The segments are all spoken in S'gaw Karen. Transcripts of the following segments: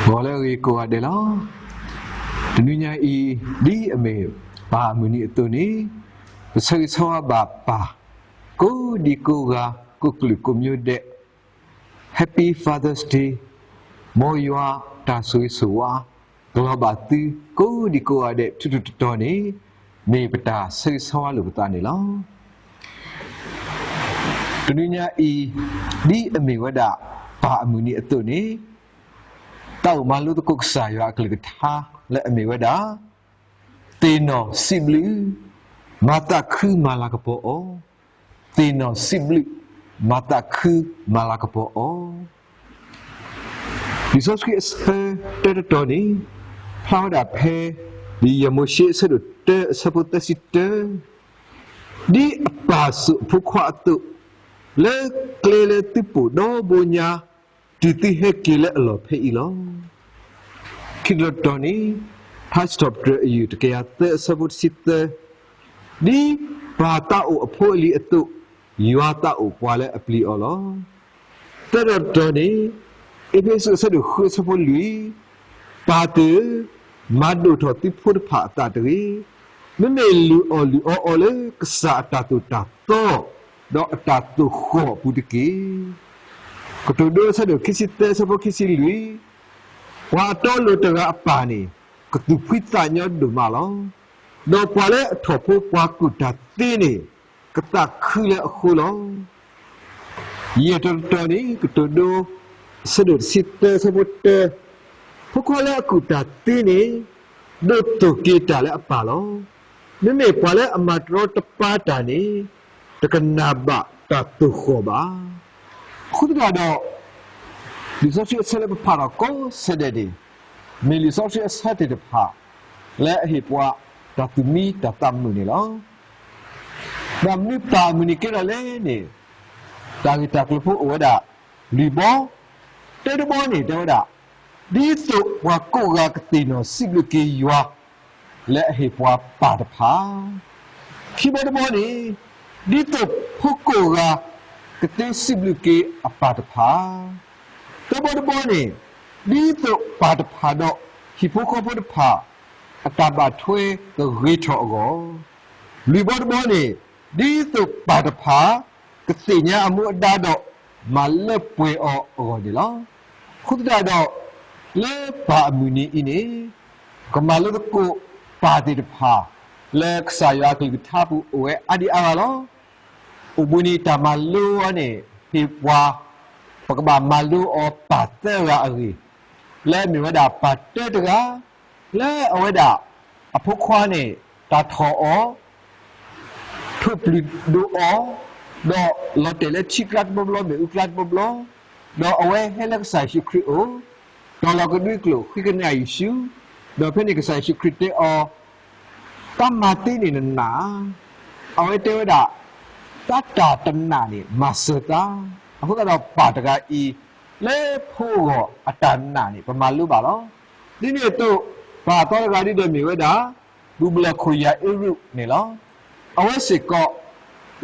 ဂီၤလၢအဂ့ၤကိးဂၤဒဲးလီၤ. တနွံညါအံၤ ဒ်အမ့ၢ်ပၢ်အမုၢ်နံၤအသိးန့ၣ်, ပဆၢဂ့ၤဆၢဝါဘၣ်ပၢ် ကိးဒံကိးဂၤ ကိးကလုာ်ကိးမံၤဒဲး Happy Father's Day, မ်ယွၤတၢ်ဆိၣ်ဂ့ၤဆိၣ်ဝါ ကလီၤဘၣ်သုကိးဒံကိးဂၤဒဲး ထူးထူးတီၤတီၤန့ၣ် မ့ၢ်ပတၢ်ဆၢဂ့ၤဆၢဝါလိာ်ပသးန့ၣ်လီၤ. တနွံညါအံၤ ဒ်အမ့ၢ်ဝဲဒၣ်ပၢ်အမုၢ်နံၤအသိးန့ၣ်, သးအိၣ်မၤလိသကိးကစၢ်ယွၤအကလုၢ်ကထါလၢအမ့ၢ်ဝဲဒၣ် သ့ၣ်နီၣ်စံးဘျုး, မၤသးခုမၤလၤကပီၤအီၤ, သ့ၣ်နီၣ်စံးဘျုး, မၤသးခုမၤလၤကပီၤအီၤ. လံာ်စီဆှံအဆၢတၢတတီၤန့ၣ် ဖျါဝဲဒၣ်ဖဲ လံာ်ယၤမိၤၡ့အဆၢဒိၣ်တၢအဆၢဖိသၢဆံတၢ, ဒ်အပၢ်စိာ်အဖိခွါအသိး, လၢကျဲလၢသုပိာ်ဒီဘိညါ တုၤသုဟဲက့ၤလၢအလီၢ်ဖဲအံၤလီၤ. ခံတီၤတတီၤန့ၣ် ထါစံးထီၣ်ပတြၢၤအယုၢ်တကယၤသၢအဆၢဖိတဆံသၢ, ဒ်ပၢ်သးအိၣ်အဖိအလံၤအသိး, ယွၤသးအိၣ်ပှၤလၢအပျံၤအီၤလီၤ. သၢတီၤတတီၤန့ၣ် အ့းဖ့းစူးအဆၢဒိၣ်ဃုအဆၢဖိလွံၢ်, ပၢ်သ့ၣ်ဧၢ, မၤဒိၣ်ထီၣ်သုဖိတဖၣ်အသးတဂ့ၤ. မ့မ့ၢ်လုၢ်အီၣ်လုၢ်အီအီၤလၢကစၢ်အတၢ်သိၣ်တၢ်သီ ဒီးအတၢ်သိၣ်ဃီၣ်အပူၤတက့ၢ်. ကတိၤဒိအဆၢဒိၣ်ခံဆံသၢအဆၢဖိခံဆံလွံၢ်, ပှၤအတီအလိၤတဂၤအပၢ်န့ၣ် ကသူၣ်ဖှံသးညီဒိၣ်မးလီၤ. ဒီးပှၤလၢအထီၣ်ဖိပှၤကူၣ်တၢ်သ့န့ၣ် ကသးခုလၢအဃိလီၤ. ယဲၢ်တီၤတတီၤန့ၣ် ကတိၤဒိ အဆၢဒိၣ်တဆံသၢအဆၢဖိတၢ, ဖိခွါလၢအကူၣ်တၢ်သ့န့ၣ် ဒိးသိၣ်က့ၤတၢ်လၢအပၢ်လီၤ. မ့မ့ၢ်ပှၤလၢအမၤတရီတပါတၢ်န့ၣ် တကနၣ်ဘၣ်တၢ်သိၣ်ဃီၣ်ဘၣ်. အဃိသတးဒီး လံာ်စီဆှံအဆၢလၢပဖးထီၣ်ကိးဆၢဒဲးန့ၣ် မ့ၢ်လံာ်စီဆှံအဆၢသ့ၣ်တဖၣ် လၢအဟ့ၣ်ပှၤတၢ်သူၣ်မံတၢ်သးမုာ်န့ၣ်လီၤ. ဒီးမနုၤပၢ်အမုၢ်နံၤကဲထီၣ်လဲၣ်န့ၣ် တၢ်ဂ့ၢ်တၢ်ကျိၤဖိအိၣ်ဝဲဒၣ်လွံၢ်ဘီ, တၢတဘီန့ၣ်တဲဝဲဒၣ် ဒ်သိးပှၤကိးဂၤကသ့ၣ်နီၣ်စံးဘျုးက့ၤယွၤ လၢအဟ့ၣ်ပှၤပၢ်တဖၣ်, ခံဘီတဘီန့ၣ် ဒ်သိးဖိကိးဂၤကသ့စံးဘျုးက့ၤအပၢ်တဖၣ်, သၢဘီတဘီန့ၣ် ဒ်သိးပၢ်တဖၣ်ဒီးဟံၣ်ဖိဃီဖိတဖၣ် အတၢ်ဘၣ်ထွဲကဂ့ၤထီၣ်အဂီၢ်, လွံၢ်ဘီတဘီန့ၣ် ဒ်သိးပၢ်တဖၣ် ကသ့ၣ်ညါအမူအဒါဒီး မၤလၢပှဲၤအီၤအဂီၢ်န့ၣ်လီၤ. အဃိသတးဒီး လၢပၢ်အမုၢ်နံၤအံၤန့ၣ် ပကမၤလိသကိးပၢ်သ့ၣ်တဖၣ် လၢကစၢ်ယွၤအကလုၢ်ကထါပူၤအိၣ်ဝဲအါဒံအါဂၤလီၤ. အိၣ်ဘှံးနံၤတၢ်မၤလိအီၤန့ၣ် ဟ့ၣ်ပှၤ ပကဘၣ်မၤလိအီၤပၢ်သၢဂၤအဂ့ၢ်, လၢအမ့ၢ်ဝဲဒၣ်ပၢ်တၢတဂၤ လၢအဝဲဒၣ်အဖိခွါန့ၣ် တၢ်ထီၣ်အီၤ ထိၣ်ပျုၢ်ဒိၣ်အီၤ, ဒီးလီၤတဲာ်လၢထံကျါတဘျီဘျီ မ့ၣ်အူကျါတဘျီဘျီ, ဒီးအဝဲဟဲလၢကစၢ်ယ့ၣ်ၡူးခရံာ်အအိၣ်, တီၤလီၤကဒွံကျိာ်ဃ့ကညးယ့ၣ်ၡူး, ဒီးဖဲန့ၣ်ကစၢ်ယ့ၣ်ၡူးခရံာ်တဲအီၤ, တၢ်မၤသ့န့ၣ်နနာ်ဧါ. အဝဲတဲဝဲဒၣ်, တၢ်တၢ်တနာ်န့ၣ် မၤစၢၤသး. အဃိသတးဒီးပၢ်တဂၤအံၤ လၢဖိဂီၢ်အတၢ်နာ်န့ၣ် ပမၤလိဘၣ်လီၤ. ဒ်န့ၣ်အသိး ပၢ်အသီတဂၤဒ်ဒီးမ့ၢ်ဝဲဒၣ် ဘူၣ်ဘျီၣ်ခိၣ်ယၤအ့ရူးန့ၣ်လီၤ. အဝဲစ့ၢ်ကီး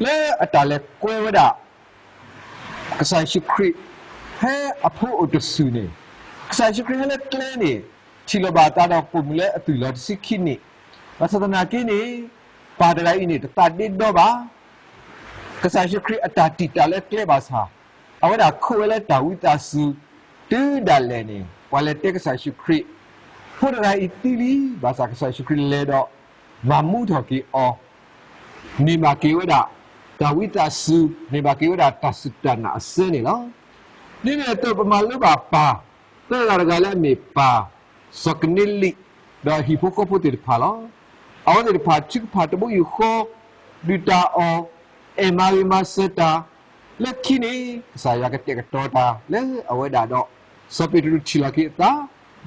လၢအတၢ်လဲၤကွဲဝဲဒၣ် ကစၢ်ယ့ၣ်ၡူးခရံာ် ဖဲအဖိအိၣ်တဆူၣ်န့ၣ်, ကစၢ်ယ့ၣ်ၡူးခရံာ်ဟဲလၢကျဲန့ၣ် ထံၣ်လိာ်ဘၣ်အသးဒီးပိာ်မုၣ်လၢအသွံၣ်လီၤတဆံခံနံၣ်, ဘၣ်ဆၣ်သနာ်က့န့ၣ် ပၢ်တဂၤအံၤန့ၣ် တသးဒ့ဒီဘၣ် ကစၢ်ယ့ၣ်ၡူးခရံာ်အတၢ်တံာ်တာ်လၢကျဲဘၣ်ဆၣ်, အဝဲဒၣ်ခိးဝဲလၢတၢ်ဝံသးစူၤ တုၤဒၣ်လဲာ်န့ၣ် ပှၤလဲၤတဲကစၢ်ယ့ၣ်ၡူးခရံာ်, ဖိတဂၤအံၤသံလံ, ဘၣ်ဆၣ်ကစၢ်ယ့ၣ်ၡူးခရံာ်လဲၤဒီး မၤမူထီၣ်က့ၤအီၤ, န့ၢ်ဘၣ်က့ၤဝဲဒၣ် တၢ်ဝံသးစူၤ, န့ၢ်ဘၣ်က့ၤဝဲဒၣ်တၢ်စူၢ်တၢ်နာ်အစၢန့ၣ်လီၤ. ဒ်န့ၣ်အသိးပမၤလိဘၣ်ပၢ် သၢဂၤတဂၤလၢအမ့ၢ်ပၢ် စီၤကနံလံး ဒီးဟံၣ်ဖိဃီဖိသ့ၣ်တဖၣ်လီၤ. အဝဲသ့ၣ်တဖၣ်ထုကဖၣ်တဘိယူၢ်ဃီ, ဒုၣ်တၢ်အီၣ်, အဲၣ်မၤဂ့ၤမၤစၢၤတၢ်, လၢခံန့ၣ် ကစၢ်ယွၤကတဲာ်ကတီၤတၢ်လၢအဝဲဒၣ်ဒီး စီၤပ့းတရူးထံၣ်လီၤက့ၤအသး,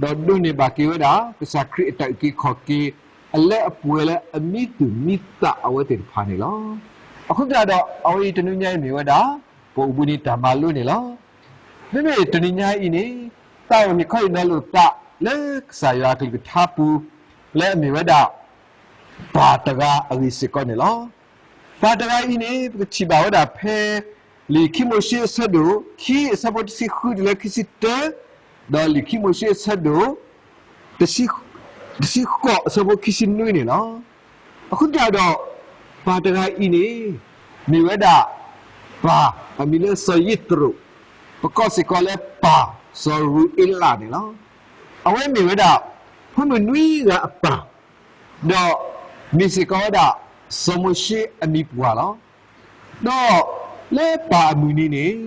ဒီးဒိးန့ၢ်ဘၣ်က့ၤဝဲဒၣ် ကစၢ်ခရံာ်အတၢ်အုၣ်က့ၤခီၣ်က့ၤ အလၢအပှဲၤလၢအမံသူၣ်မံသးအဝဲသ့ၣ်တဖၣ်န့ၣ်လီၤ. အဃိသတးဒီး အဝဲအံၤတနွံညါအံၤမ့ၢ်ဝဲဒၣ် ပအိၣ်ဘှံးနံၤတၢ်မၤလိန့ၣ်လီၤ. မ့မ့ၢ်တနွံညါအံၤန့ၣ် သးအိၣ်ဟ့ၣ်ခီဟ့ၣ်နီၤလိာ်သးလၢကစၢ်ယွၤအကလုၢ်ကထါပူၤ လၢအမ့ၢ်ဝဲဒၣ် ပၢ်တဂၤအဂ့ၢ်စ့ၢ်ကီးန့ၣ်လီၤ. ပၢ်တဂၤအံၤန့ၣ် ပကထံၣ်ဘၣ်ဝဲဒၣ်ဖဲ လံာ်ခံမိၤၡ့အဆၢဒိၣ်ခံအဆၢဖိတဆံဃုတုၤလၢခံဆံတၢ, ဒီးလံာ်ခံမိၤၡ့အဆၢဒိၣ် တဆံဃိးအဆၢဖိခံဆံနွံန့ၣ်လီၤ. အဃိသတးဒီး ပၢ်တဂၤအံၤန့ၣ် မ့ၢ်ဝဲဒၣ် ပၢ်အမံၤလၢစီၤယံးတရိး, ပကိးစ့ၢ်ကီးလၢပၢ်စီၤရူၤအ့လးန့ၣ်လီၤ. အဝဲမ့ၢ်ဝဲဒၣ် ဖိမုၣ်နွံဂၤအပၢ်, ဒီးမ့ၢ်စ့ၢ်ကီးဝဲဒၣ် စီၤမိၤၡ့အမံၤပှၢ်လီၤ. ဒီးလၢပၢ်အမုၢ်နံၤန့ၣ်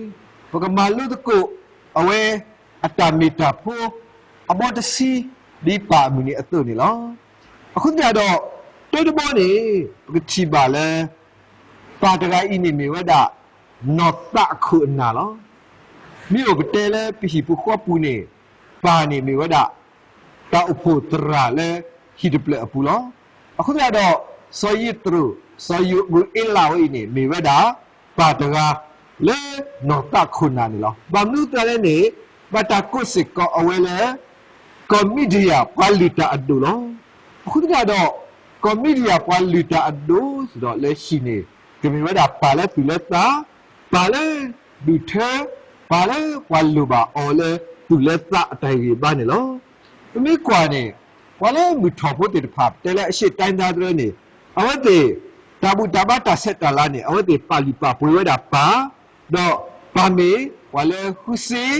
ပကမၤလိသကိး အဝဲအတၢ်မ့ၢ်တၢ်ဖိ အဘီတဆံ ဒ်ပၢ်အမုၢ်နံၤအသိးန့ၣ်လီၤ. အဃိသတးဒီး တၢ်တဘီန့ၣ် ပကထံၣ်ဘၣ်လၢ ပၢ်တဂၤအံၤန့ၣ်မ့ၢ်ဝဲဒၣ် နီၢ်သးအခိၣ်အနၢ်လီၤ. မ့ၢ်အိၣ်ပတဲလၢပဟံၣ်ပူၤဃီပူၤန့ၣ် ပၢ်န့ၣ်မ့ၢ်ဝဲဒၣ် တၢ်အိၣ်ဖှိၣ်သရၣ်လၢဟံၣ်တဖျၢၣ်အပူၤလီၤ. အဃိသတးဒီး စီၤယံးတရိး စီၤရူၤအ့လးဝဲအံၤန့ၣ် မ့ၢ်ဝဲဒၣ် ပၢ်တဂၤလၢနီၢ်သးခိၣ်နၢ်န့ၣ်လီၤ. ဘၣ်မနုၤအဃိလဲၣ်န့ၣ် ဘၣ်တၢ်ကိးစ့ၢ်ကီးအဝဲလၢ ကီၢ်မံဒံယၣ်ပှၤလုၢ်တၢ်အဒိၣ်လီၤ. အဃိသတးဒီး ကီၢ်မံဒံယၣ်ပှၤလုၢ်တၢ်အဒိၣ်စ့ၢ်ဒီးလၢဟံၣ်န့ၣ် ကမ့ၢ်ဝဲဒၣ်ပၢ်လၢသူၣ်လၢသး, ပၢ်လၢဒူၣ်ထၢ, ပၢ်လၢပှၤလိၣ်ဘၣ်အီၤလၢသူၣ်လၢသးအတၢ်ဂံၢ်ဘါန့ၣ်လီၤ. ပမ့ၢ်ကွၢ်န့ၣ် ပှၤလၢမုၢ်ထီၣ်ဖိသ့ၣ်တဖၣ် ပတဲလၢအရှေ့တိုင်းသားသ့ၣ်န့ၣ် အဝဲသ့ၣ် တၢ်ဘူၣ်တၢ်ဘါတၢ်ဆဲးတၢ်လၤန့ၣ် အဝဲသ့ၣ်ပာ်လုၢ်ပာ်ပှ့ၤဝဲဒၣ်ပၢ်, ဒီးပၢ်မ့ၢ်ပှၤလၢဃုစ့,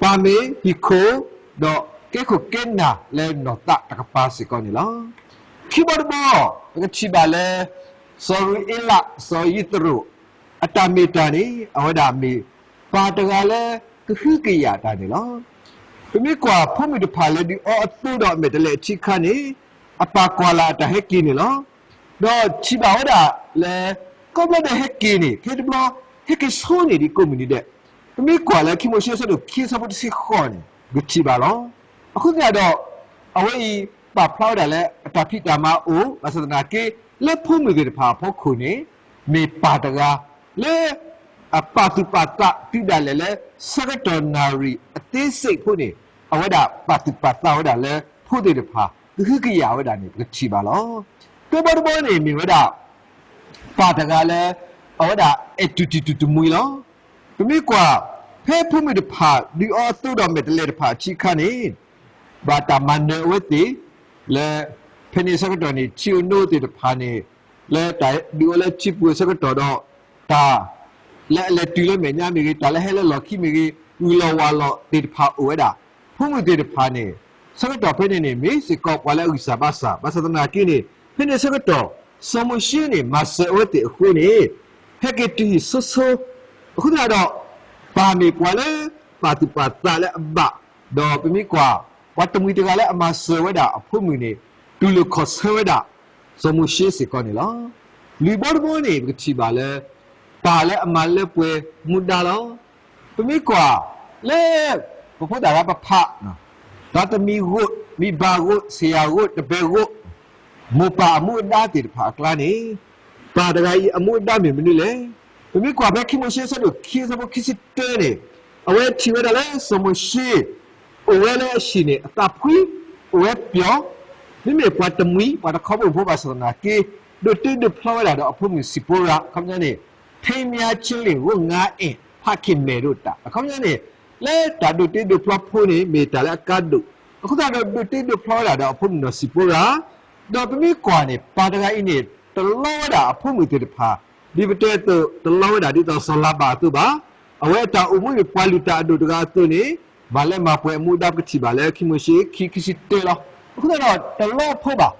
ပၢ်မ့ၢ်ဟံၣ်ခိၣ်, ဒီးကဲခိၣ်ကဲနၢ်လၢနီၢ်သးတကပၤစ့ၢ်ကီးန့ၣ်လီၤ. ခံဘီတဘီ ပကထံၣ်ဘၣ်လၢ စီၤရူၤအ့လး စီၤယံးတရိး အတၢ်မ့ၢ်တၢ်န့ၣ် အဝဲဒၣ်မ့ၢ်ပၢ်တဂၤလၢကဟုကယာ်တၢ်န့ၣ်လီၤ. ပမ့ၢ်ကွၢ်ဖိမုၣ်တဖၣ်လၢဒုးအီအသိဒီးအမဲာ်တဲးလဲးအထံအခါန့ၣ် အပၢ်ကွၢ်လၢ်အတၢ်ဟဲက့ၤန့ၣ်လီၤ. ဒီးထံၣ်ဘၣ်ဝဲဒၣ်လၢ ကိးဘျီဒီးဟဲက့ၤန့ၣ် ခဲတဘျီ ဟဲက့ၤဆိန့ၢ်ဒံးကိးမုၢ်နံၤဒဲး, ပမ့ၢ်ကွၢ်လၢခံမိၤၡ့အဆၢဒိၣ်ခံအဆၢဖိတဆံဃိးန့ၣ် ပကထံၣ်ဘၣ်လီၤ. အဃိသတးဒီး အဝဲအံၤပာ်ဖျါဝဲဒၣ်လၢအတၢ်ဖံးတၢ်မၤအိၣ် ဘၣ်ဆၣ်သနာ်က့ လၢဖိမုၣ်သ့ၣ်တဖၣ်အဖီခိၣ်န့ၣ် မ့ၢ်ပၢ်တဂၤ လၢ အပာ်သူၣ်ပာ်သးတုၤဒၣ်လဲာ်လၢ ဆၢကတီၢ်နၣ်ရံၣ်အသေးစိတ်ဖိန့ၣ် အဝဲဒၣ်ပာ်သူၣ်ပာ်သးဝဲဒၣ်လၢဖိသ့ၣ်တဖၣ် ကဟုကယာ်ဝဲဒၣ်န့ၣ် ပကထံၣ်ဘၣ်လီၤ. သၢဘီတဘီန့ၣ်မ့ၢ်ဝဲဒၣ် ပၢ်တဂၤလၢ အဝဲဒၣ်အဲၣ်တူၢ်တံၢ်တူၢ်တမှံၤလီၤ. ပမ့ၢ်ကွၢ် ဖဲဖိမုၣ်တဖၣ်ဒုးအီအသိဒီးမဲာ်တဲးလဲးတဖၣ်အထံအခါန့ၣ် ဘၣ်တၢ်မၤနၢၤအဝဲသ့ၣ် လၢ ဖဲန့ၣ်ဆၢကတီၢ်န့ၣ် ထံအိၣ်နိသ့ၣ်တဖၣ်န့ၣ် လၢတၢ်ဒုးအီလၢထံပူၤအဆၢကတီၢ်ဒီး တၢ် လၢအလဲၤတုၤလၢမဲာ်ညါမ့ၢ်ဂ့ၤ, တၢ်လၢဟဲလၢလီၢ်ခံမ့ၢ်ဂ့ၤ, ဂုၢ်လီၤဝၢ်လီၤသ့ၣ်တဖၣ်အိၣ်ဝဲဒၣ်. ဖိမုၣ်သ့ၣ်တဖၣ်န့ၣ် ဆၢကတီၢ်ဖဲန့ၣ်န့ၣ် မ့ၢ်စ့ၢ်ကီးပှၤလၢအဂံၢ်စၢ်ဘါစၢ်, ဘၣ်ဆၣ်သနာ်က့န့ၣ် ဖဲန့ၣ်ဆၢကတီၢ် စီၤမိၤၡ့န့ၣ် မၤစၢၤအဝဲသ့ၣ်အဃိန့ၣ် ဟဲက့ၤတုၤဟံၣ်ဆိဆိ, အဃိသတးဒီး ပၢ်မ့ၢ်ပှၤလၢ ပာ်သူၣ်ပာ်သးလၢအဘၣ်, ဒီးပမ့ၢ်ကွၢ် ပှၤတမှံၤတဂၤလၢအမၤစၢၤဝဲဒၣ်အဖိမုၣ်န့ၣ် တူၢ်လိာ်ခီၣ်ဆၢဝဲဒၣ် စီၤမိၤၡ့စ့ၢ်ကီးန့ၣ်လီၤ. လွံၢ်ဘီတဘီန့ၣ် ပကထံၣ်ဘၣ်လၢ ပၢ်လၢအမၤလၢပှဲၤမူဒါလီၤ. ပမ့ၢ်ကွၢ်လၢ ပဖိသၣ်ဂၤပဖး သးသမံဂိၣ်, မံဘၣ်ဂိၣ်, ဆံယၣ်ဂိၣ်, တဘဲဂိၣ်, မိၢ်ပၢ်အမူအဒါသ့ၣ်တဖၣ်အကျါန့ၣ် ပၢ်တဂၤအံၤအမူအဒါမ့ၢ်မနုၤလဲၣ်. ပမ့ၢ်ကွၢ်ဖဲခံမိၤၡ့အဆၢဒိၣ်ခံအဆၢဖိခံဆံတၢန့ၣ် အဝဲထံၣ်ဝဲဒၣ်လၢစီၤမိၤၡ့ အိၣ်ဝဲလၢအဟံၣ်န့ၣ် အသးဖှံ, အိၣ်ဝဲပျီၤ, မ့မ့ၢ်ပှၤတမှံၤ ပှၤတခီဘီဖိဘၣ်ဆၣ်သနာ်က့ ဒိးတ့ဒိးဖျီဝဲဒၣ်ဒီးအဖိမုၣ်စံးပီရၤ အခီပညီန့ၣ် ထိမ်းမြားခြင်းလင်ငိုငါအင် ဖခင်မယ်တို့တာ အခီပညီန့ၣ် လၢတၢ်ဒိးတ့ဒိးဖျီဖိန့ၣ် မ့ၢ်တၢ်လၢအကါဒိၣ်, အဃိသတးဒီးဒိးတ့ဒိးဖျီဝဲဒၣ်ဒီးအဖိမုၣ်နီၢ်စံးပီရၤ, ဒီးပမ့ၢ်ကွၢ်န့ၣ် ပၢ်တဂၤအံၤန့ၣ် တလီဝဲဒၣ်အဖိမုၣ်သ့ၣ်တဖၣ် ဒ်ပတဲအသိး တလီဝဲဒၣ်ဒ်သိးစီၤလၤဘၣ်အသိးဘၣ်. အဝဲအတၢ်အိၣ်မူန့ၣ် ပှၤလုၢ်တၢ်အဒိၣ်တဂၤအသိးန့ၣ် မၤလၢမၤပှဲၤအမူဒါပကထံၣ်ဘၣ်လၢခံမိၤၡ့ခံခံဆံတၢလီၤ. အဃိသတးဒီးတလီဖိဘၣ်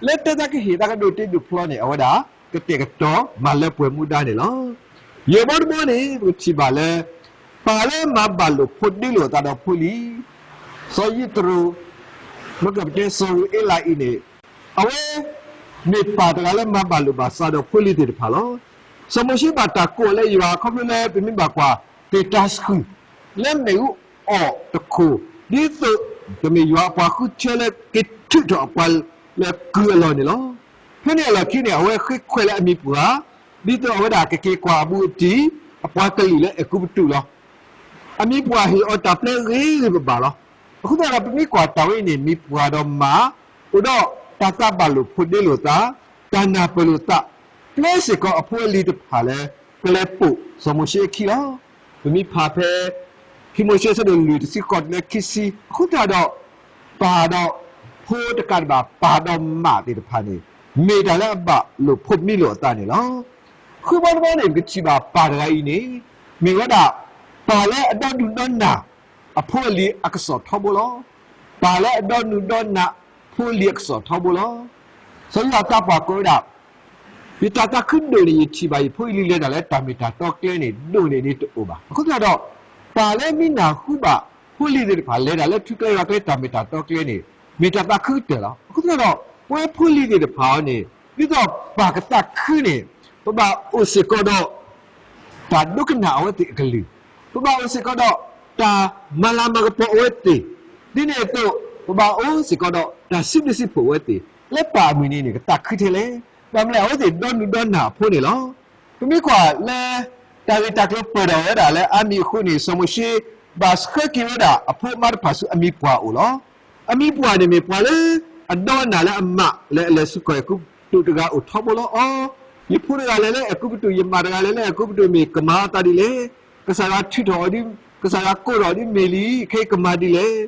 လၢတၢ်သးကဟ့ၣ်သးကဒိးတ့ဒိးဖျီန့ၣ် အဝဲဒၣ်ကတဲာ်ကတီၤမၤလၢပှဲၤမူဒါန့ၣ်လီၤ. ယဲၢ်ဘီတဘီန့ၣ် ပကထံၣ်ဘၣ်လၢ ပၢ်လၢမၤဘၣ်လိာ်ဖိးဒ့လိာ်အသးဒီးဖိလံၤ စီၤယံးတရိး မ့ၢ်ကပတဲစီၤရူၤအ့လးအံၤန့ၣ် အဝဲ မ့ၢ်ပၢ်တဂၤလၢမၤဘၣ်လိာ်ဘၣ်စးဒီးဖိလံၤသ့ၣ်တဖၣ်လီၤ. စီၤမိၤၡ့ဘၣ်တၢ်ကိးလၢယွၤခီဖျိလၢပမ့ၢ်ဘၣ်ကွၢ် သ့ၣ်တၤဆှုၣ် လၢမ့ၣ်အူအီၣ်တခိၣ် ဒ်သိး ကမ့ၢ်ယွၤအပှၤဃုထၢလၢက့ၤထုးထီၣ်အပှၤလၢကုၢ်အလီၢ်န့ၣ်လီၤ. ဖဲန့ၣ်အလီၢ်ခံန့ၣ် အဝဲဃ့ခွဲးလၢအမံၤပှၢ် ဒ်သိးအဝဲဒၣ်ကက့ၤကွၢ်အဘူးအတံၢ် အပှၤကလုာ်လၢအဲၤကူပတူးလီၤ. အမံၤပှၢ်ဟ့ၣ်အီၤတၢ်ပျဲဂ့ၤဂ့ၤဘၣ်ဘၣ်လီၤ. အဃိသတးဒီးပမ့ၢ်ကွၢ်တၢ်ဝဲအံၤန့ၣ် မံၤပှၢ်ဒီးမၤ အိၣ်ဒီးတၢ်သးဘၣ်လိာ်ဖိးဒ့လိာ်သး, တၢ်နၢ်ပၢၢ်လိာ်သး, ပျဲစ့ၢ်ကီးအဖိအလံၤတဖၣ်လၢ ကလဲၤပိာ်စီၤမိၤၡ့အခံလီၤ. ပမ့ၢ်ဖးဖဲ ခံ ခံမိၤၡ့ဆၢဒိၣ်လွံၢ်တဆံဃိးတုၤလၢခံဆံ, အဃိသတးဒီး ပၢ်ဒီးဖိတကးဒံးဘၣ် ပၢ်ဒီးမၢ်သ့ၣ်တဖၣ်န့ၣ် မ့ၢ်တၢ်လၢအဘၣ်လိာ်ဖိးမံလိာ်အသးန့ၣ်လီၤ. ဃုဘီတဘီန့ၣ် ပကထံၣ်ဘၣ်ပၢ်တဂၤအံၤန့ၣ် မ့ၢ်ဝဲဒၣ် ပၢ်လၢအဒီနုာ်ဒီနၢ် အဖိအလံၤအကစီၣ်ထီဘိလီၤ. ပၢ်လၢအဒီနုာ်ဒီနၢ်ဖိအလံၤအကစီၣ်ထီဘိလီၤ. စီၤယိၤဟၣ်သးပှၢ်ကိးဝဲဒၣ် ယတၢ်သးခုဒိၣ်န့ၢ်ယထံၣ်ဘၣ်ယဖိယလံၤလဲၤတၢ်လၢတၢ်မ့ၢ်တၢ်တီကျဲန့ၣ် ဒိၣ်န့ၢ်န့ၣ်တအိၣ်ဘၣ်. အဃိသတးဒီး ပၢ်လၢမ့ၢ်နၢ်ဟူဘၣ်ဖိလံၤသ့ၣ်တဖၣ်လဲၤတၢ်လၢထံကျဲယွၤကျဲတၢ်မ့ၢ်တၢ်တီကျဲန့ၣ် မ့ၢ်တၢ်သးခုကတၢၢ်လီၤ. အဃိသတးဒီး ပဝဲဖိလံၤသ့ၣ်တဖၣ်အံၤန့ၣ် ဒ်သိးပၢ်ကသးခုန့ၣ် ပဘၣ်အိၣ်စ့ၢ်ကီးဒီး တၢ်ဒိကနၣ်အဝဲသ့ၣ်အကလုၢ်, ပဘၣ်အိၣ်စ့ၢ်ကီးဒီး တၢ်မၤလၤမၤကပီၤအဝဲသ့ၣ်, ဒ်န့ၣ်အသိး ပဘၣ်အိၣ်စ့ၢ်ကီးဒီး တၢ်စံးဘျုးစံးဖှိၣ်အဝဲသ့ၣ်, လၢပၢ်အမုၢ်နံၤန့ၣ် ကသးခုထဲလဲၣ်. ဘၣ်မနုၤလဲၣ် အဝဲသ့ၣ်ဒီနုာ်ဒီနၢ်အဖိန့ၣ်လီၤ. ပမ့ၢ်ကွၢ်လၢ တၢ်ဂ့ၢ်တၢ်ကျိၤပၢၢ်ထီၣ်ဝဲဒၣ်လၢအါမံၤအဃိန့ၣ် စီၤမိၤၡ့ ဘၣ်ဆှၢက့ၤဝဲဒၣ်အဖိအမါတဖၣ်ဆူအမံၤပှၢ်အိၣ်လီၤ. အမံၤပှၢ်န့ၣ်မ့ၢ်ပှၤလၢ အဒီနၢ်လၢအမၢ်လၢအလဲၤဆူကီၢ်အဲၤကူပတူးတဂၤအိၣ်ထီဘိလီၤ. အီ, ယဖိတဂၤလဲၤလၢအဲၤကူပတူး, ယမၢ်တဂၤလဲၤလၢအဲၤကူပတူး မ့ၢ်ကမၤအသးဒ်လဲၣ်. ကစၢ်ယွၤထုးထီၣ်အီၤဒ်, ကစၢ်ယွၤကိးထီၣ်အီၤဒ်မ့ၢ်လံ, ခဲအံၤကမၤဒ်လဲၣ်.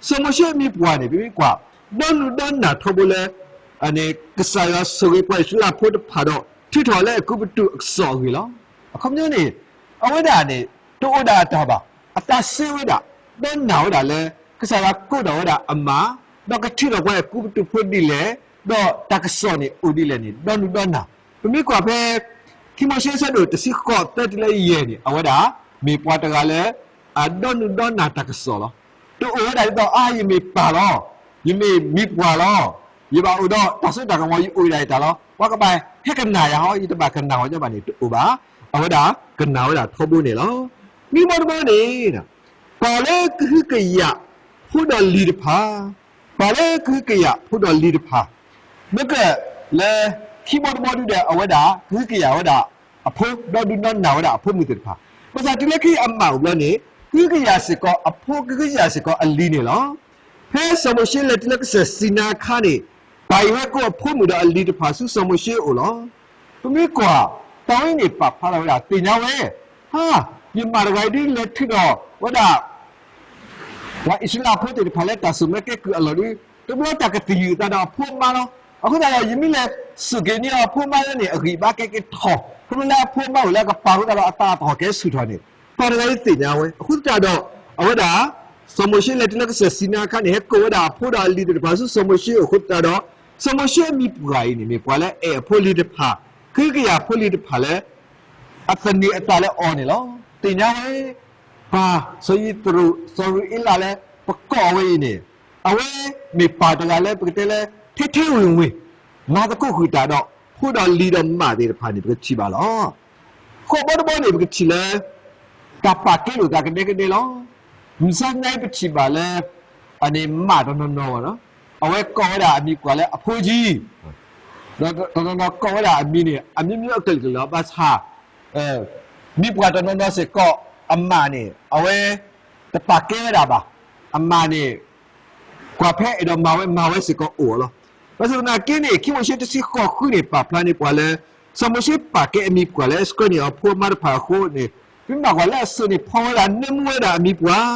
စီၤမိၤၡ့အမံၤပှၢ်န့ၣ် ပမ့ၢ်ကွၢ် ဒီနုာ်ဒီနၢ်ထီဘိလၢ ကစၢ်ယွၤဆိၣ်ဂ့ၤပှၤအံၣ်စရ့လးဖိတဖၣ်ဒီး ထုးထီၣ်လၢအဲၤကူပတူးအကစီၣ်အဂ့ၢ်လီၤ. အခီပညီန့ၣ် အဝဲဒၣ်န့ၣ် တအိၣ်ဒၣ်အတၢ်ဘၣ်, အသးစဲဝဲဒၣ်, ဒီနၢ်ဝဲဒၣ်လၢ ကစၢ်ယွၤကိးထီၣ်ဝဲဒၣ်အမၢ်, ဒီးကထုးထီၣ်ပှၤအဲၤကူပတူးဖိဒ်လဲၣ်, ဒီးတၢ်ကစီၣ်န့ၣ်အိၣ်ဒ်လဲၣ်န့ၣ် ဒီနုာ်ဒီနၢ်. ပမ့ၢ်ကွၢ်ဖဲ ခံမိၤၡ့ဆၢဒိၣ်တဆံဃိးသၢတုၤလၢယဲၢ်န့ၣ် အဝဲဒၣ် မ့ၢ်ပှၤတဂၤလၢ အဒီနုာ်ဒီနၢ်တၢ်ကစီၣ်လီၤ. တအိၣ်ဝဲဒၣ်ဒ်သိး အါ ယမ့ၢ်ပၢ်လီၤ, ယမ့ၢ်မံၤပှၢ်လီၤ, ယဘၣ်အိၣ်ဒီးတၢ်စိတၢ်ကမီၤ ယအိၣ်ဒၣ်ယတၢ်လီၤ, ပှၤကဘၣ်ဟဲကနၣ်ယၤဟီ, ယတဘၣ်ကနၣ်ဝဲညီဘၣ်န့ၣ် တအိၣ်ဘၣ်. အဝဲဒၣ်ကနၣ်ဝဲဒၣ်ထီဘိန့ၣ်လီၤ. နွံဘီတဘီန့ၣ် ပၢ်လၢကဟုကယာ်ဖိဒီးလံၤတဖၣ်, ပၢ်လၢကဟုကယာ်ဖိဒီးလံၤတဖၣ်, မ့ၢ်ကလၢ ခံဘီတဘီဒုဒီး အဝဲဒၣ် ကဟုကယာ်ဝဲဒၣ်အဖိ, ဒီဒုၣ်ဒီနၢ်ဝဲဒၣ်အဖိမုၣ်သ့ၣ်တဖၣ်, ဘၣ်ဆၣ်တုၤလၢခံအမၢ်အိၣ်ဘျီန့ၣ် ကဟုကယာ်စ့ၢ်ကီးအဖိ ကဟုကယာ်စ့ၢ်ကီးအလံၤန့ၣ်လီၤ. ဖဲစီၤမိၤၡ့လဲၤတုၤလၢကစၢၢ်စံနါအခါန့ၣ် ပၢ်အံၤဟဲကိးအဖိမုၣ်ဒီးအလံၤတဖၣ်ဆူစီၤမိၤၡ့အအိၣ်လီၤ. ပမ့ၢ်ကွၢ် တၢ်ဝဲန့ၣ် ပာ်ဖျါထီၣ်ဝဲဒၣ်သ့ၣ်ညါဝဲ, ဟါ, ယမၢ်တဂၤအံၤဒုလဲၤထုးထီၣ်ဝဲဒၣ် ပှၤအံၣ်စရ့လးဖိသ့ၣ်တဖၣ်လၢတၢ်စိာ်မၢကဲကုၢ်အလီၢ်ဒီး တဘျီတၢ်ကသယုၢ်အသးဒီးအဖိအမါလီၤ. အဃိသတးဒီး ယမ့ၢ်လဲၤစိာ်က့ၤန့ၢ်အီၤအဖိအမါလၢန့ၣ် အဂံၢ်အဘါကဲက့ၤထီၣ်, ခီဖျိလၢအဖိအမါအိၣ်လၢအကပၤအဃိသတးဒီး အသးအသဟီၣ်ကဲဆူၣ်ထီၣ်န့ၣ် ပၢ်တဂၤအံၤသ့ၣ်ညါဝဲ. အဃိသတးဒီး အဝဲဒၣ် စီၤမိၤၡ့လဲၤတုၤလၢကစၢၢ်စံနါအခါန့ၣ် ဟဲကိးဝဲဒၣ်အဖိဒီးအလံၤသ့ၣ်တဖၣ်ဆူစီၤမိၤၡ့အအိၣ်အဃိသတးဒီး စီၤမိၤၡ့အမံၤပှၢ်အံၤန့ၣ် မ့ၢ်ပှၤလၢအဲၣ်အဖိလံၤတဖၣ်, ကဟုကယာ်အဖိလံၤတဖၣ်လၢ အသန့ၤအသးလၢအီၤန့ၣ်လီၤ. သ့ၣ်ညါဝဲ ပၢ်စီၤယံးသရူး စီၤရူၤအ့လးလၢပကိးအဝဲအံၤန့ၣ် အဝဲမ့ၢ်ပၢ်တဂၤလၢပကတဲလၢ ထဲထဲဝင်ဝင် မၤသကိးဃုာ်တၢ်ဒီး ဖိဒီးလံၤဒီးမၢ်သ့ၣ်တဖၣ်န့ၣ် ပကထံၣ်ဘၣ်လီၤ. ဃိးဘီတဘီန့ၣ် ပကထံၣ်လၢ တၢ်ပာ်ကဲလိာ်သးကဒဲကဒဲလီၤ. မုၢ်ဆါတနံၤအံၤပထံၣ်ဘၣ်လၢ အန့ၣ်မၢ်တနီၤနီၤဘၣ်နီၤ အဝဲကိးဝဲဒၣ်အမံၤပှၢ်လၢအဖိကၠံ, ဒီးတနီၤနီၤကိးဝဲဒၣ်အမံၤန့ၣ် အမျိုးမျိုးအကလုာ်ကလုာ်လီၤ. ဘၣ်ဆၣ် မံၤပှၢ်တနီၤနီၤစ့ၢ်ကီး အမၢ်န့ၣ် အဝဲ တပာ်ကဲဝဲဒၣ်ဘၣ်. အမၢ်န့ၣ် ကွၢ်ဖဲအဲၣ်ဒိးမၤဝဲ မၤဝဲစ့ၢ်ကီးအိၣ်လီၤ. ဘၣ်ဆၣ်သနာ်က့န့ၣ် ခံမိၤၡ့တဆံဃိးဃုန့ၣ် ပာ်ဖျါန့ၢ်ပှၤလၢ စီၤမိၤၡ့ပာ်ကဲအမံၤပှၢ်လၢ ဆှၢန့ၢ်အီၤဖိအမါတဖၣ်အဃိန့ၣ် ပမ့ၢ်ဘၣ်ကွၢ်လၢအစိၤန့ၣ် ဖီဝဲဒၣ် နၢမူဝဲဒၣ်အမံၤပှၢ်,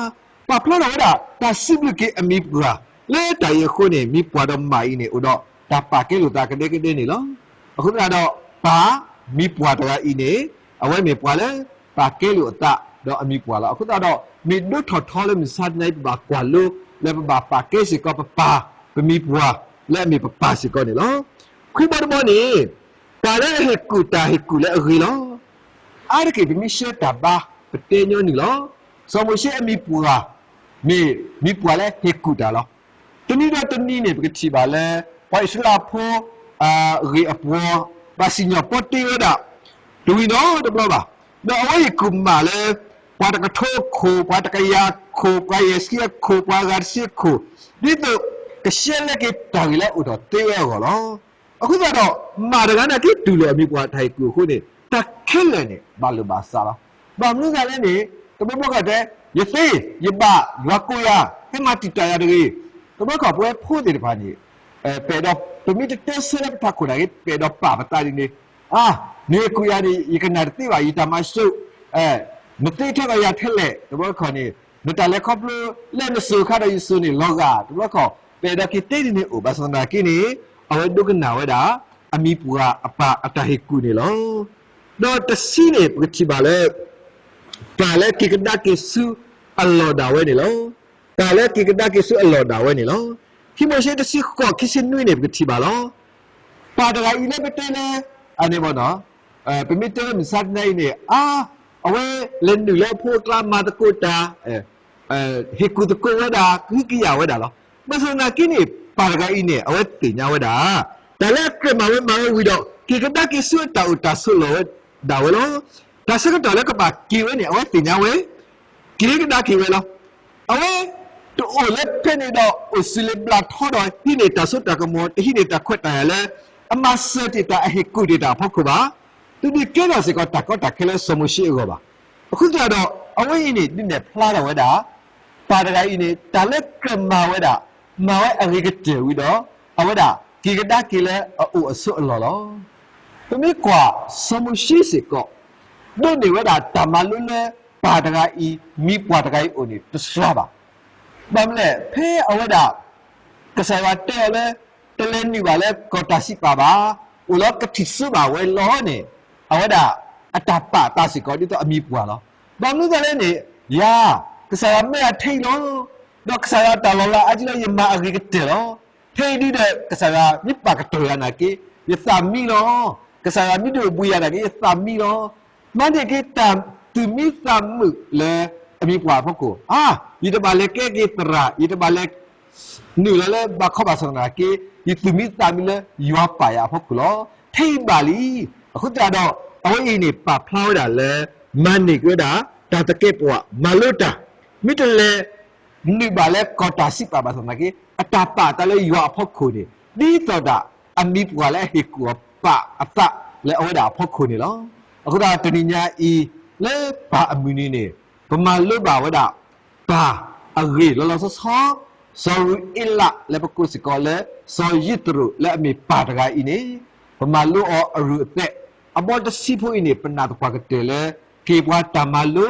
ပာ်ဖျါထီၣ်ဝဲဒၣ် တၢ်စံးဘျုးက့ၤအမံၤပှၢ်, လၢတၢ်အံၤအဃိန့ၣ် မံၤပှၢ်ဒီးမၢ်အံၤန့ၣ် အိၣ်ဒီးတၢ်ပာ်ကဲလိာ်သးကဒဲကဒဲန့ၣ်လီၤ. အဃိသတးဒီး ပၢ်မံၤပှၢ်တဂၤအံၤန့ၣ် အဝဲမ့ၢ်ပှၤလၢ ပာ်ကဲလိာ်အသးဒီးအမံၤပှၢ်လီၤ. အဃိသတးဒီး မ့ၢ်ဒိထီၣ်ထီလၢမုၢ်ဆါတနံၤအံၤ ပဘၣ်ကွၢ်လိ လၢပဘၣ်ပာ်ကဲစ့ၢ်ကီးပပၢ် ပမံၤပှၢ် လၢအမ့ၢ်ပပၢ်စ့ၢ်ကီးန့ၣ်လီၤ. ခွံဘီတဘီန့ၣ် ပၢ်လၢအဟဲကူၣ်တၢ်ဟဲကူၣ်လၢအဂ့ၤလီၤ. အါတက့ၢ် ပမ့ၢ်ရှဲတၢ်ဘါ ပတဲညီနုၢ်လီၤ. စီၤမိၤၡ့အမံၤပှၢ် မ့ၢ်မံၤပှၢ်လၢဟဲကူၣ်တၢ်လီၤ. တနံၤဒီးတနံၤန့ၣ် ပကထံၣ်ဘၣ်လၢ ပှၤအံၣ်စရ့လးဖိ အဂ့ၢ်အပှီၤ ဘၣ်စံၣ်ညီၣ်ပီတ့ဝဲဒၣ် တဝံၤနီတဘျီဘၣ်. ဒီးအဝဲအံၤကူၣ်မၢ်လၢ ပှၤတကထိခိၣ် ပှၤတကယၤခိၣ် ပှၤယဲၢ်ဆံအခိၣ် ပှၤဂၤတဆံအခိၣ် ဒ်သိးကရှဲလဲက့ၤတၢ်ဂ့ၢ်လၢအအိၣ်ထီၣ်သ့ဝဲအဂီၢ်လီၤ. အဃိသတးဒီး မၢ်တဂၤန့ၣ်က့ၤတူၢ်လိာ်အမံၤပှၢ်တၢ်ဟဲကူၣ်အဃိန့ၣ် တၢ်ခဲလၢာ်န့ၣ် ဘၣ်လိာ်ဘၣ်စးလီၤ. ဘၣ်မနုၤအဃိလဲၣ်န့ၣ် တဘျီဘျီဃီတဲ ယသ့ ယဘၣ် ယွၤကိးယၤ ဟဲမၤတံာ်တာ်ယၤတဂ့ၤ. တဘျီခီၣ်ပဝဲဖိသ့ၣ်တဖၣ်န့ၣ် ပအဲၣ်ဒိး ပမ့ၢ်တတဲဆၢလၢပထးခိၣ်န့ၣ်ဂ့ၤ ပအဲၣ်ဒိးပာ်ပသးဒ်န့ၣ် အါ နဟဲကူၣ်ယၤန့ၣ် ယကနၣ်တသ့ဘၣ် ယတၢ်မၤစိ နသ့ထဲဂီၤယၤထဲလဲၣ်. တဘျီခီၣ်န့ၣ် နတၢ်လဲၤခီဖျိလၢနစိၤခါဒီးယစိၤန့ၣ် လီၤဂာ်တဘျီခီၣ်, ပအဲၣ်ဒိးက့ၤတဲဒ်န့ၣ်အိၣ်ဘၣ်ဆၣ်သနာ်က့န့ၣ်, အဝဲဒိကနၣ်ဝဲဒၣ် အမံၤပှၢ်အပၢ်အတၢ်ဟ့ၣ်ကူၣ်န့ၣ်လီၤ. ဒီးတဆံန့ၣ် ပကထံၣ်ဘၣ်လၢ ပၢ်လၢက့ၤကဒါက့ၤဆူအလီၢ်ဒၣ်ဝဲန့ၣ်လီၤ. ပၢ်လၢက့ၤကဒါက့ၤဆူအလီၢ်ဒၣ်ဝဲန့ၣ်လီၤ. ခံမိၤၡ့ တဆံဃိး ခံဆံနွံန့ၣ် ပကထံၣ်ဘၣ်လီၤ. ပၢ်တဂၤအံၤလၢပတဲလၢ အန့ၣ်ဘၣ်နီၤ, ပမ့ၢ်တဲလၢမုၢ်ဆါတနံၤအံၤန့ၣ် အါ, အဝဲလဲၤနုာ်လၢအဖိအကျါမၤသကိးတၢ်, ဟ့ၣ်ကူၣ်သကိးဝဲဒၣ် ကဟုကယာ်ဝဲဒၣ်လီၤ. ဘၣ်ဆၣ်သနာ်က့န့ၣ် ပၢ်တဂၤအံၤန့ၣ် အဝဲသ့ၣ်ညါဝဲဒၣ် တၢ်လၢအကြၢးမၤဝဲမၤဝဲဝံၤဒီး က့ၤကဒါက့ၤဆူအတၢ်အိၣ်တၢ်ဆိးလီၢ်ဝဲဒၣ်ဝဲလီၤ. တၢ်ဆၢကတီၢ်လၢကဘၣ်က့ၤဝဲန့ၣ် အဝဲသ့ၣ်ညါဝဲ က့ၤကဒါက့ၤဝဲလီၤ. အဝဲတအိၣ်လၢဖဲန့ၣ်ဒီး အိၣ်စူၤလ့ၤဘျးထီဒီး ဟံးန့ၢ်တၢ်စိတၢ်ကမီၤ, တဟံးန့ၢ်တၢ်ခွဲးတၢ်ယာ်လၢ အမၤစၢၤတ့ၢ်တၢ် အဟ့ၣ်ကူၣ်တ့ၢ်တၢ်အဖီခိၣ်ဘၣ်. တဒုးကဲထီၣ်စ့ၢ်ကီးတၢ်ကီတၢ်ခဲလၢစီၤမိၤၡ့အဂီၢ်ဘၣ်. အဃိသတးဒီး အဝဲအံၤန့ၣ် ဒုးနဲၣ်ဖျါထီၣ်ဝဲဒၣ် ပၢ်တဂၤအံၤန့ၣ် တၢ်လၢကြၢးမၤဝဲဒၣ်, မၤဝဲအဂ့ၤကတၢၢ်ဝံၤဒီး အဝဲဒၣ်က့ၤကဒါက့ၤလၢအအိၣ်အဆိးအလီၢ်လီၤ. ပမ့ၢ်ကွၢ် စီၤမိၤၡ့စ့ၢ်ကီး ဒိးန့ၢ်ဝဲဒၣ်တၢ်မၤလိလၢ ပၢ်တဂၤအံၤ မံၤပှၢ်တဂၤအံၤအအိၣ်န့ၣ် တစှၤဘၣ်. ဘၣ်မနုၤလဲၣ်, ဖဲအဝဲဒၣ် ကစၢ်ယွၤတဲအီၤလၢ တလဲၤနုာ်ဘၣ်လၢကီၢ်တၢ်စံးပာ်ဘၣ်, အိၣ်လီၤကထံၣ်စိဘၣ်ဝဲလီၤန့ၣ်, အဝဲဒၣ်အတၢ်ပာ်အသးစ့ၢ်ကီး ဒ်သိးအမံၤပှၢ်လီၤ. ဘၣ်မနုၤအဃိလဲၣ်န့ၣ်, ယၤ, ကစၢ်ယွၤမၢယၤထဲအံၤလီၤ. ဒီးကစၢ်ယွၤအတၢ်လီၤလးအါကံလၢယမၤအဂ့ၤကတၢၢ်လီၤ. ထဲအံၤဒ်ဒီး ကစၢ်ယွၤမ့ၢ်ပာ်ကတီၢ်ယၤနာ်က့, ယသးမံလီၤ. ကစၢ်ယွၤမ့ၢ်ဒုးအိၣ်ဘှံးယၤနာ်က့ ယသးမံလီၤ. မၤန့ၢ်က့ၤတၢ်သူၣ်မံသးမုာ်လၢအမံၤပှၢ်အဖီခိၣ်, အါ, ယတဘၣ်လဲၤကဲက့ၤသရၣ်, ယတဘၣ်လဲၤ နုာ်လီၤလၢဘၣ်ခီဘၣ်ဆၣ်သနာ်က့, ယသူၣ်မံသးမံလၢယွၤပာ်ယၤအဖီခိၣ်လီၤ. ထဲအံၤဘၣ်လံ. အဃိသတးဒီး အဝဲအံၤန့ၣ် ပာ်ဖျါဝဲဒၣ်လၢ မၤန့ၢ်က့ၤဝဲဒၣ် တၢ်သကဲးပဝး မၤလိတၢ်, မ့ၢ်တလဲၤ နုာ်ဘၣ်လၢကီၢ်တၢ်စံးပာ်ဘၣ်ဆၣ်သနာ်က့, အတၢ်ပာ်အသးလၢယွၤအဖီခိၣ်န့ၣ် ဒ်သိးဒၣ် အမံၤပှၢ်လၢအဟ့ၣ်ကူၣ်အီၤပာ်အသးလၢအဝဲဒၣ်အဖီခိၣ်န့ၣ်လီၤ. အဃိသတးတနံၤညါအံၤ လၢပၢ်အမုၢ်နံၤန့ၣ် ပမၤလိဘၣ်ဝဲဒၣ် ပၢ်အဂ့ၢ်လီၤလီၤဆီဆီ, စီၤရူၤအ့လးလၢပကိးစ့ၢ်ကီးလၢ စီၤယံးသရိာ်လၢအမ့ၢ်ပၢ်တဂၤအံၤန့ၣ်, ပမၤလိအီၤအရူၢ်အသဲး, အဘီတဆံဖိအံၤန့ၣ် ပနာ်သပှၢ်ကတၢၢ်လၢ က့ၤပှၤတၢ်မၤလိ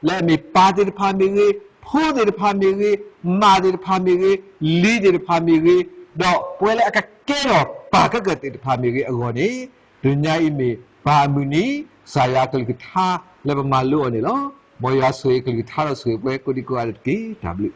လၢအမ့ၢ်ပၢ်သ့ၣ်တဖၣ်မ့ၢ်ဂ့ၤ, ဖိသ့ၣ်တဖၣ်မ့ၢ်ဂ့ၤ, မါသ့ၣ်တဖၣ်မ့ၢ်ဂ့ၤ, လံၤသ့ၣ်တဖၣ်မ့ၢ်ဂ့ၤ, ဒီးပဝဲလၢအကကဲထီၣ်ပၢ်ကကၢၢ်သ့ၣ်တဖၣ်မ့ၢ်ဂ့ၤအဂီၢ်န့ၣ်, တနံၤညါအံၤမ့ၢ်ပၢ်အမုၢ်နံၤ, ကစၢ်ယွၤအကလုၢ်ကထါလၢပမၤလိအီၤန့ၣ်လီၤ. မ်ယွၤဆိၣ်ဂ့ၤကလုၢ်ကထါဒီးဆိၣ်ဂ့ၤပှၤကိးဒံကိးဂၤဒဲးတက့ၢ်. တၢ်ဘျုး